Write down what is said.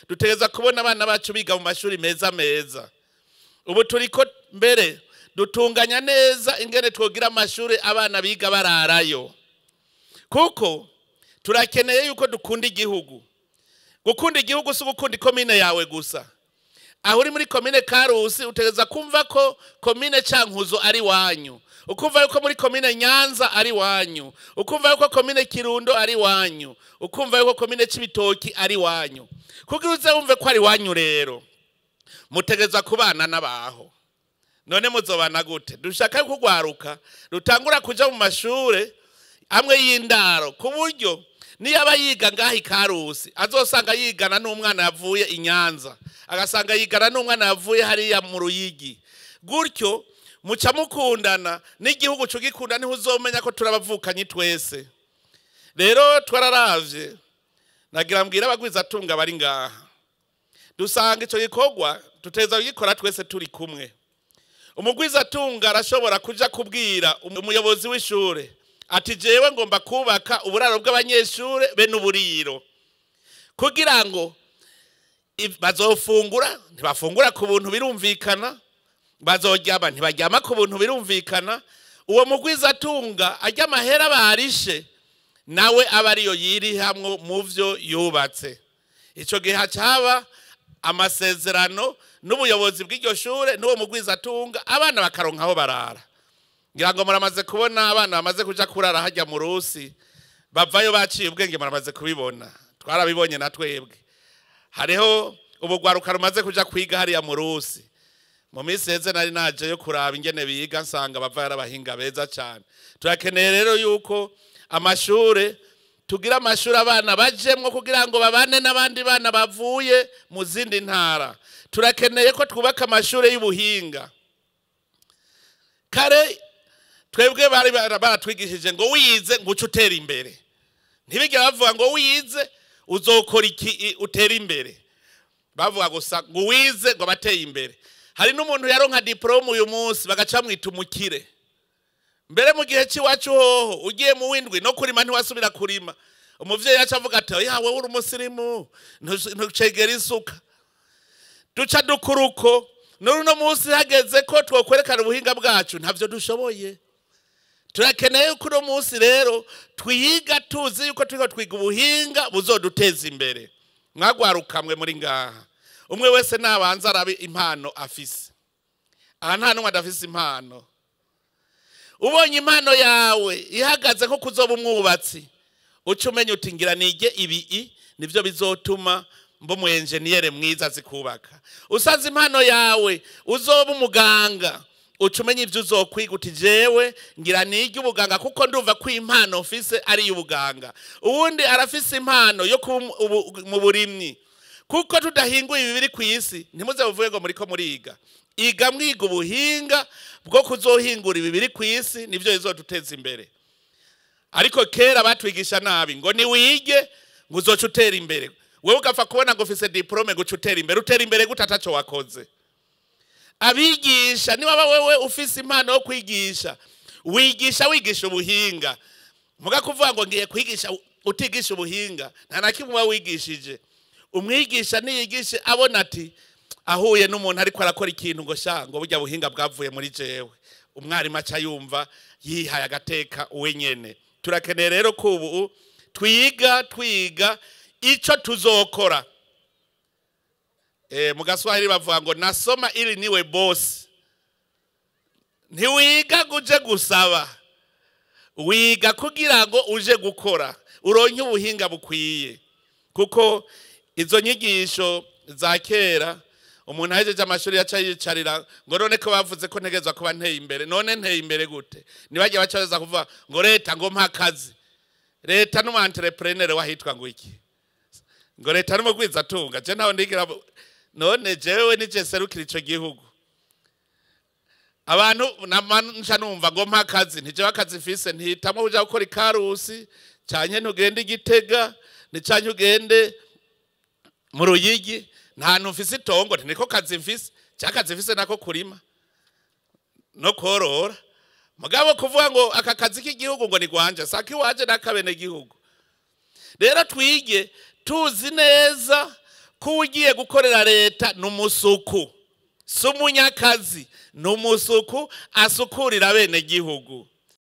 Dutegereza kubona abana bacu biga mu mashuri meza meza. Ubu turiko mbere dutunganya neza ingene twogira amashuri abana biga bararayo, kuko turakeneye yuko dukunda igihugu. Gukunda igihugu si ugukunda ikomine yawe gusa. Aho uri muri komine Karusi, utegereza kumva ko komine Cankuzo ari wanyu, ukumva yuko muri komine Nyanza ari wanyu, ukumva yuko komine Kirundo ari wanyu, ukumva yuko komine Cibitoki ari wanyu. Kugira uze wumve ko ari wanyu rero, mutegereza kubana n'abaho. None muzobana gute? Dushaka kugwaruka rutangura kuja mu mashure amwe y'indaro, ku buryo niyo aba yiga ngaha i Karusi azosanga yigana n'umwana yavuye i Nyanza, agasanga yigana n'umwana yavuye hariya mu Ruyigi. Gutyo muca mukundana, n'igihugu cugikunda, niho uzomenya ko turabavukanyi twese. Rero twararavye, nagira mbwira abagwizatunga bari ngaha, dusanga ico gikorwa tuteza kugikora twese turi kumwe. Umugwizatunga arashobora kuja kubwira umuyobozi w'ishure ati: "Jewe ngomba kubaka uburaro bw'abanyeshure be n'uburiro, kugira ngo bazofungura." Ntibafungura ku buntu, birumvikana. Bazoryama, ntibaryama ku buntu, birumvikana. Uwo mugwizatunga arya amahera barishe, nawe aba ariyo yirihamwo mu vyo yubatse. Ico gihe hacaba amasezerano n'ubuyobozi bw'iryo shure n'uwo mugwizatunga, abana bakaronka aho barara. Ngira ngo muramaze kubona abana bamaze kuja kurara hajya mu Rusi, bavayo baciye ubwenge. Muramaze kubibona, twarabibonye na twebwe. Hariho ubugwaruka rumaze kuja kwiga hariya mu Rusi. Mu minsi heze nari naje yo kuraba ingene biga, nsanga bava yarabahinga beza cyane. Turakeneye rero yuko amashure, tugira amashuri abana bajemwo kugira ngo babane n'abandi bana bavuye mu zindi ntara. Turakeneye ko twubaka amashuri y'ubuhinga. Kare twebwe bari baratwigishije ngo wize ngo uce utera imbere. Ntibigera bavuga ngo wize uzokora iki utera imbere. Bavuga gusa ngo wize ngo bateye imbere. Hari n'umuntu yaronka diplôme uyu munsi bagaca mwita umukire. Mbere mu gihe cy'iwacu hoho, ugiye mu windwi no kurima ntiwasubira kurima. Umuvyeyi yaca avuga ati: "Ya, wewe uri umusirimu, ntucegera isuka." Duca dukura uko. N'uno munsi hageze ko twokwerekana ubuhinga bwacu, ntavyo dushoboye. Turakeneye ko uno munsi rero twiga tuzi yuko turiko twiga ubuhinga buzoduteza imbere. Mwagwarukamwe muri ngaha, umwe wese nabanza arabe impano afise. Aha nta n'umwe adafise impano. Ubonye impano yawe ihagaze ko kuzoba umwubatsi, uca umenya uti: "Ngira nige ibi, nivyo bizotuma mba umu enjeniyere mwiza azi kubaka." Usanze impano yawe uzoba umuganga, uca umenya ibyo uzokwiga, uti: "Jewe ngira nige ubuganga kuko ndumva ko impano mfise ari iy'ubuganga." Uwundi arafise impano yo kuba mu burimyi, kuko tudahinguye ibi biri ku isi. Ntimuze buvuge ngo muriko muriga. Iga mwiga ubuhinga bwo kuzohingura ibi biri ku isi, nivyo bizoduteza imbere. Ariko kera batwigisha nabi, ngo niwige ngo uzoca utera imbere. Wewe ugapfa kubona ngo ufise diplôme ngo uce utera imbere. Utera imbere gute ataco wakoze? Abigisha, niba wewe ufise impano yo kwigisha, wigisha wigisha ubuhinga. Muga kuvuga ngo ngiye kwigisha utigisha ubuhinga, nta na kimwe uba wigishije. Umwigisha niyigishe abona ati ahuye n'umuntu ariko arakora ikintu, ngo: "Sha," ngo, "burya buhinga bwavuye muri jewe." Umwarimu aca yumva yihaye agateka wenyene. Turakeneye rero ko ubu twiga twiga ico tuzokora. Mu Gaswahili bavuga ngo: "Nasoma ili niwe boss." Ntiwiga ngo uje gusaba, wiga kugira ngo uje gukora, uronke ubuhinga bukwiye. Kuko izo nyigisho za kera, umuntu ahejeje amashuri yaca yicarira ngo: "None ko bavuze ko ntegerezwa kuba nteye imbere, none nteye imbere gute?" Ntibajye baca baza kuvuga ngo: "Leta," ngo, "mpa akazi." Leta n'umu entrepreneur wahitwa ngo iki? Ngo leta n'umugwizatunga. Je ntaho ndigira. None jewe nije serukira ico gihugu? Abantu nca numva ngo: "Mpa akazi." Ntijewe akazi mfise, ntihitamwo kuja gukora ikarusi canke ntugende Igitega, ni canke ugende mu Ruyigi. Nta hantu mfise itongo, niko kazi mfise. Ca kazi mfise nako kurima no korora. Mugabo kuvuga ngo aka kazi k'igihugu ngo ni gwanje, saka iwanje n'akabene gihugu. Rero twige tuzi neza. Ko ugiye gukorera leta ni umusuku, si umunyakazi, ni umusuku asukurira bene gihugu.